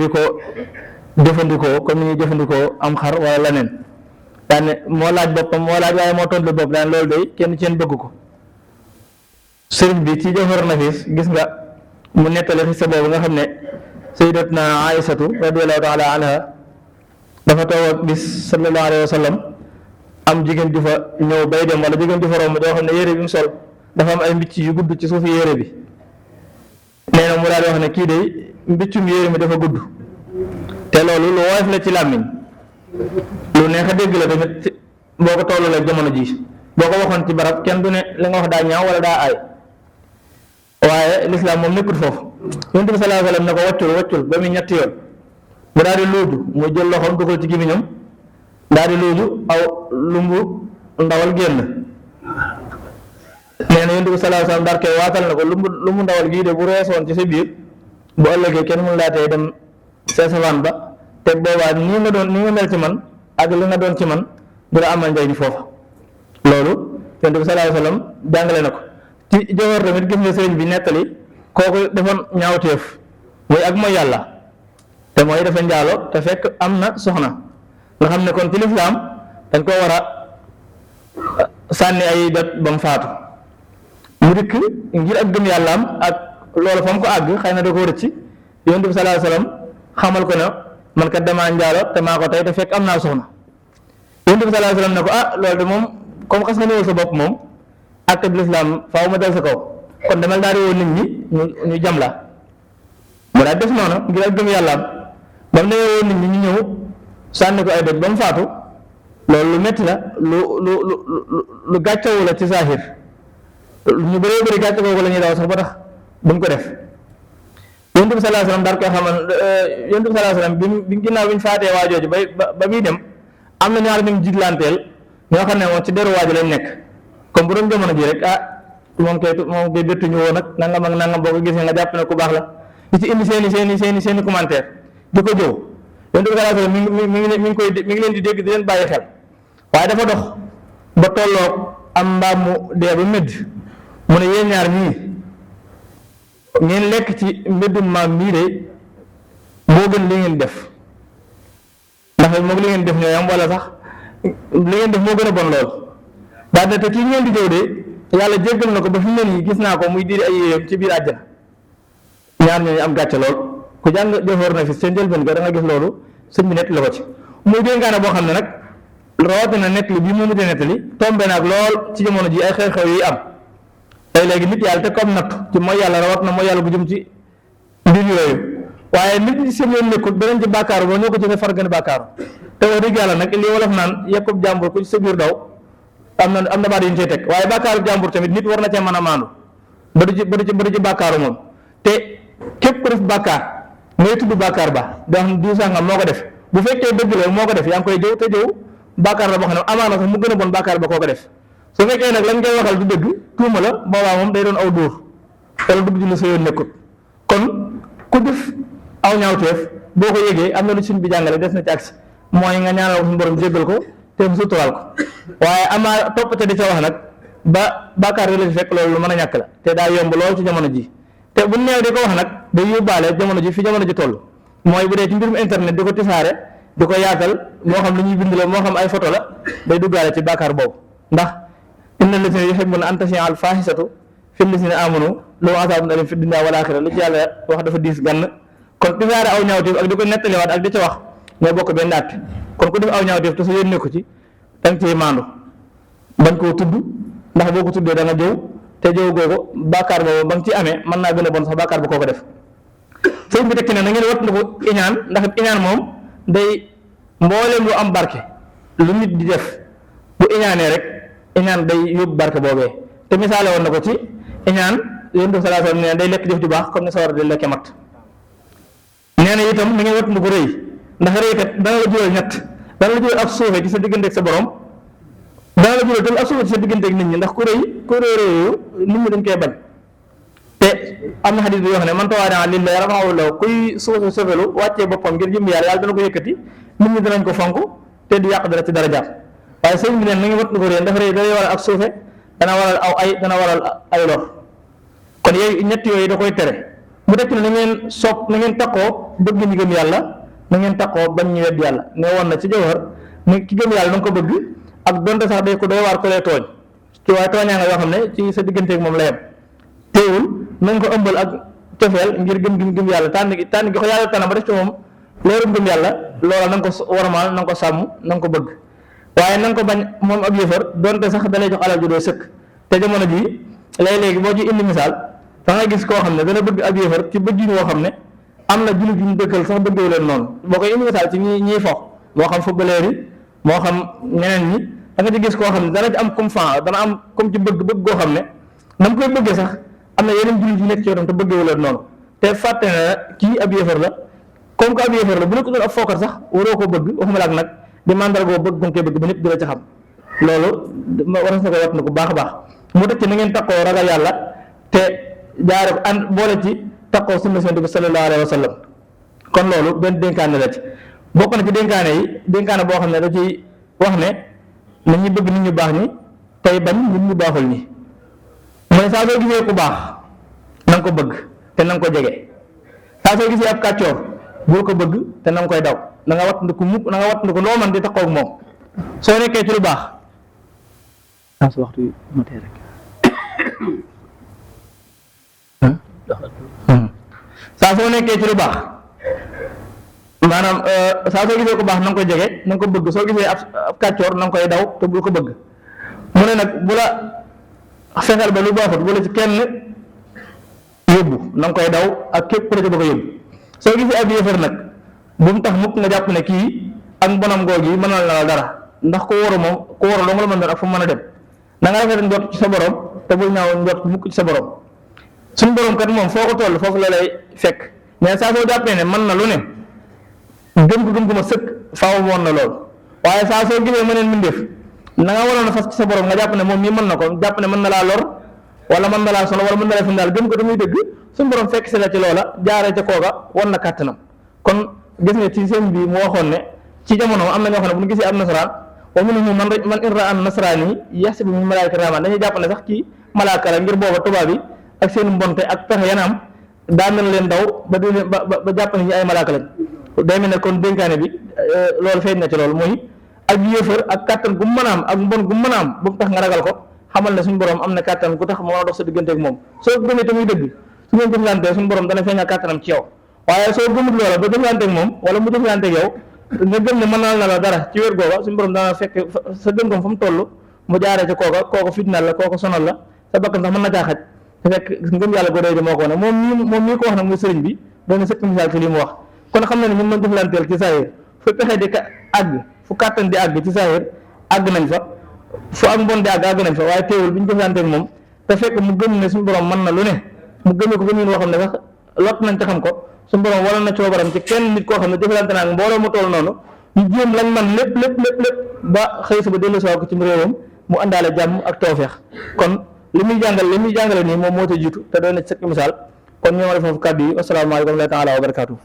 di ko jëfandikoo comme ni ñuy jëfandikoo am xar wala leneen daane moo laaj boppam moo laaj waaye moo tontu bopp daan loolu day kenn ci yéen bëgg ko. sëriñ bi ci Jawhar Nafis gis nga mu nettali xisa boobu nga xam ne sayyidatuna Aïsatu radiyallahu taala anha dafa toog ak bis sallallahu alayhi wa sallam am jigéen ju fa ñëw bay dem wala jigéen ju fa romb doo xam ne yére bi mu sol dafa am ay mbicc yu gudd ci suufu yére bi nee na mu daal di wax ne kii de mbiccum yére mi dafa gudd te loolu lu woyof la ci làmmiñ lu neex a dégg la tamit boo ko tollu la jamono ji boo ko waxoon ci barab kenn du ne li nga wax daa ñaaw wala daa aay waaye lislaam moom nekkul foofu yonent bi sallallahu alayhi wa sallam ne ko waccul ba muy ñetti yoon mu daal di luuju mu jël loxoom dugal ci gémmiñam daal di luuju aw lumbu ndawal génn nee na yonent bi sallallahu alayhi wa sallam daal koy waatal na ko lumbu ndawal gii de bu reesoon ci sa biir bu ëllëgee kenn mun laa tey dem sa savane ba te boobaa nii nga mel ci man ak li nga doon ci man du la amal njëriñ foofa loolu yonent bi sallallahu alayhi wa sallam jàngale na ko ci Jawhar tamit gis nga sëriñ bi nettali kooku defoon ñaawteef muy ak mooy yàlla te mooy dafa njaalo te fekk am na soxna nga xam ne kon ci lislaam dañ koo war a sànni ay dot ba mu faatu mu dikk ngir ak gëm yàllaam ak loolu fa mu ko àgg xëy na da ko rëcc yonent bi sallallahu alayhi wa sallam xamal ko ne man kat damaa njaalo te maa ko tey te fekk am naa soxna yonent bi sallallahu alayhi wa sallam ne ko loolu de moom comme xas nga ñëwal sa bopp moom acte bi lislaam faaw ma dal sa kaw kon demal daal di woo nit ñi ñu jam la mu daal def noonu ngir ak gëm yàllaam ba mu demee woo nit ñi ñu ñëw sànni ko ay doj ba mu faatu loolu lu metti la lu gàccewu la ci saahir ñu bëree bëri gàcce kooku la ñuy daw sax ba tax buñ ko def yonent bi sallallahu alayhi wasallam daal koy xamal yonent bi sallallahu alayhi wasallam bi ginnaaw bi ñu faatee waa jooju ba muy dem am na ñaar ñu jiitlanteel ñoo xam ne moom ci deru waaju lañ nekk comme bu doon jamono ji rek moom kay bettuñu woon nag nangam ak nangam boo ko gisee nga jàpp ne ku baax la di ci indi seeni commentaire di ko jëw yonent bi sallallahu alayhi wasallam mi ngi leen di dégg di leen bàyyi xel waaye dafa dox ba tolloog am mbaam mu dee ba médd mu ne yéen ñaar ñii ngeen lekk ci mbéddum maam mii de moo gën li ngeen def ndax moom li ngeen def ñooy am wala sax li ngeen def moo gën a bon lool daal te kii ngeen di jëw de yàlla jéggal na ko ba fi mu ne nii gis naa ko muy diri ay yéeyam ci biir àjjana ñaar ñooñu am gàcce lool ku jàng Jawhar Nafis seen njëlbeen ga da nga gis loolu sëñ bi nett la ko ci muy dénkaane boo xam ne nag rawatina nettali bii moomu te nettali tombe naag lool ci jamono ji ay xew-xew yi am tey léegi nit yàlla te comme natt ci mooy yàlla rawat na mooy yàlla bu jëm ci mbir yooyu waaye nit ñi seen yoon nekkul beneen ci bàkkaaru ba ñoo ko jëfee far gën bàkkaaru te wax dëgg yàlla nag li wolof naan yekkub jàmbur ku ci sa biir daw am na baat yu ñu cay teg waaye bàkkaaru jàmbur tamit nit war na cee mën a maandu ba du ci bàkkaaru moom te képp ku def bàkkaar ngay tudd bàkkaar ba doo xam diw sàngam moo ko def bu fekkee dëgg la moo ko def yaa ngi koy jëw te jëw bàkkaar la boo xam ne amaana sax mu gën a bon bàkkaar ba koo ko def su fekkee nag lañ koy waxal du dëgg tuuma la boobaa moom day doon aw dóor wala dugg ci lu sa yoon nekkut kon ku def aw ñaawteef boo ko yëgee am na lu suñ bi jàngale des na ci agsi mooy nga ñaanal ko suñu borom jéggal ko te mu suturaal ko waaye amaa toppate di ca wax nag ba bàkkaar la ci fekk loolu lu mën a ñàkk la te daa yomb lool ci jamono ji te bu neew di ko wax nag day yóbbaale jamono ji fi jamono ji toll mooy bu dee ci mbirum internet di ko tisaare di ko yaatal moo xam lu ñuy bind la moo xam ay photo la day duggaale ci bàkkaar boobu ndax inna allazina yuhibbuna an tashia al fahisatu fi allazina amanu lahum azabun alim fi dunya wal axira li ci yàlla wax dafa diis gann kon tisaare aw ñaawteef ak di ko nettaliwaat ak di ca wax ñoo bokk benn àtte kon ku def aw ñaawteef te sa yéen nekku ci danga ciy maandu bañ koo tudd ndax boo ko tuddee da nga jëw te jëw googu bàkkaar boobu ba nga ci amee mën naa gën a bon sax bàkkaar ba koo ko def sëñ bi tekki ne na ngeen wat na ko iñaan ndax iñaan moom day mbooleem lu am barke lu nit di def bu iñaanee rek iñaan day yóbbu barke boobee te misaale woon na ko ci iñaan yonent bi sallallahu alayhi wasallam nee day lekk jëf ju baax comme ni sawar di lekke mat nee na itam na ngeen wat na ko rëy ndax rëy kat dana la jural ñett dana la jural ak suufe ci sa diggante ak sa borom dana la jural tamit ak suufe ci sa diggante ak nit ñi ndax ku rëy nit ñi dañ koy bañ te am na xadis bi yoo xam ne man tawaada lillahi rafa'ahu lahu kuy suufelu wàccee boppam ngir jëm yàlla dana ko yëkkati nit ñi danañ ko fonk te du yàq dara ci dara jàpp waaye sëñ bi neen na ngi wat na ko réy ndax réy day waral ak suufe dana waral aw ay dana waral ay lor kon yooyu ñett yooyu da koy tere mu tekk ne na ngeen sopp na ngeen takkoo bëgg ñi gëm yàlla na ngeen takkoo bañ ñu wedd yàlla ne woon na ci Jawhar ne ki gëm yàlla na nga ko bëgg ak donte sax day ko doy waar ko lay tooñ ci waaye tooñaa nga yoo xam ne ci sa digganteeg moom la yem teewul na nga ko ëmbal ak cofeel ngir gëm yàlla tànn gi ko yàlla tànn ba def ci moom leerum gëm yàlla loola na nga ko warmaal na nga ko sàmm na nga ko bëgg waaye na nga ko bañ moom ab yëfar donte sax dalay jox alal ju doo sëkk te jamono jii léegi boo ci indi misaal da nga gis koo xam ne dana bëgg ab yëfar ci bëgg woo xam ne am na jullit yu ñu dëkkal sax bëggewu leen noonu boo koy indi misaal ci ñiy fox moo xam footballeur yi moo xam ñeneen ñi da nga ci gis koo xam ne dana ci am comme fan dana am comme ci bëgg goo xam ne na mu koy bëggee sax am na yeneen jullit yu nekk ci yoonam te bëggewu leen noonu te fàtte na kii ab yëfar la comme que ab yëfar la bu nekk doon ab fookat sax waroo ko bëgg waxuma la ak nag di mandargoo bëgg nga koy bëgg ba ñëpp di la ci xam loolu war na ko wat na ko baax a baax mu teg ci na ngeen takkoo ragal yàlla te jaare ko ànd boole ci takkoo sunna Yonent bi sallallahu alayhi wa sallam kon loolu benn dénkaane la ci bokk na ci dénkaane yi dénkaane boo xam ne da ci wax ne nañu bëgg nit ñu baax ñi tey bañ nit ñu baaxul ñi mooy saa soo gisee ku baax na nga ko bëgg te na nga ko jege saa soo gisee ab kàccoor bul ko bëgg te na nga koy daw na nga wat ndiku mukk na nga wat ndiku loo man di takkoo ak moom soo nekkee ci lu baax su waxtu matee rek saa soo nekkee ci lu baax maanaam saa soo gisee ko baax na nga koy jege na nga ko bëgg soo gisee ab kàccoor na nga koy daw te bul ko bëgg mu ne nag bu la fexeel ba lu baaxut bu la ci kenn yóbbu na nga koy daw ak képp ku la ci bëgg a yóbbu soo gisee ab yéefar nag bu mu tax mukk nga jàpp ne kii ak bonam googu yi mënal na la dara ndax ku waru moom ku waru loo nga la mën doon ak fu mu mën a dem na nga rafet njort ci sa borom te bul ñaaw njort mukk ci sa borom suñu borom kat moom foo ko toll foofu la lay fekk mais saa soo jàppee ne mën na lu ne gëm ko ma sëkk faaw woon na loolu waaye saa soo gisee mëneen mbindeef na nga waroon a fas ci sa borom nga jàpp ne moom mii mën na ko jàpp ne mën na laa lor wala mën na laa solo wala mën na laa fi daal gëm ko damuy dëgg suñu borom fekk si la ci loola jaaree ca kooga wan na kàttanam kon gis nga ci seen bi mu waxoon ne ci jamono am na ñoo xam ne bu ñu gisee ab nasaraan wa minhum man in ra'a an-nasraani yahsibu min malaa'ikati rahmaan dañuy jàpp ne sax kii malaaka la ngir booba tubaab yi ak seen mbonte ak pexe yanam daa mel leen daw ba di leen ba jàpp ne ñi ay malaaka lañ day mel ne kon dénkaane bi loolu feeñ na ci loolu mooy ak yéefar ak kàttan gu mu mën a am ak mbon gu mu mën a am bu mu tax nga ragal ko xamal ne suñu borom am na kàttan gu tax moo dox sa diggante ak moom soo gëmee te muy dëgg su ngeen jëflantee suñu borom dana feeñal kàttanam ci yow waaye soo gëmut loola ba jëflante ak moom wala mu jëflante ak yow nga gëm ne mënal na la dara ci wér googa suñu borom dana fekk sa gëm-gëm fa mu toll mu jaaree ca kooka fitnaal la kooka sonal la sa bakkan sax mën na caa xaj te fekk ngëm yàlla go doy di moo ko ne moom mii ko wax nag muy sëriñ bi doon na sëkk misaal ci li mu wax kon xam na ne ñun mën jëflanteel ci saahir fu pexe di àgg fu kàttan di àgg ci saahir àgg nañ fa fu ak mbon di àgg nañ fa waaye teewul bi ñu jëflante ak moom te fekk mu gëm ne suñu borom mën na lu ne mu gëmee ko gëm woo xam ne sax lot nañ ca xam ko suñu borom wala na coobaram ci kenn nit koo xam ne jëflante naa ak mbooloo mu toll noonu ñu jéem lañ man lépp ba xëy sa ba dellu soo ko ci réewam mu àndaale jàmm ak tawfeex kon li muy jàngale nii moom moo ca jiitu te doon na ci sëkk misaal kon ñoo ma def foofu kàddu yi asalaamaaleykum wa rahmatullaahi wa barakaatuh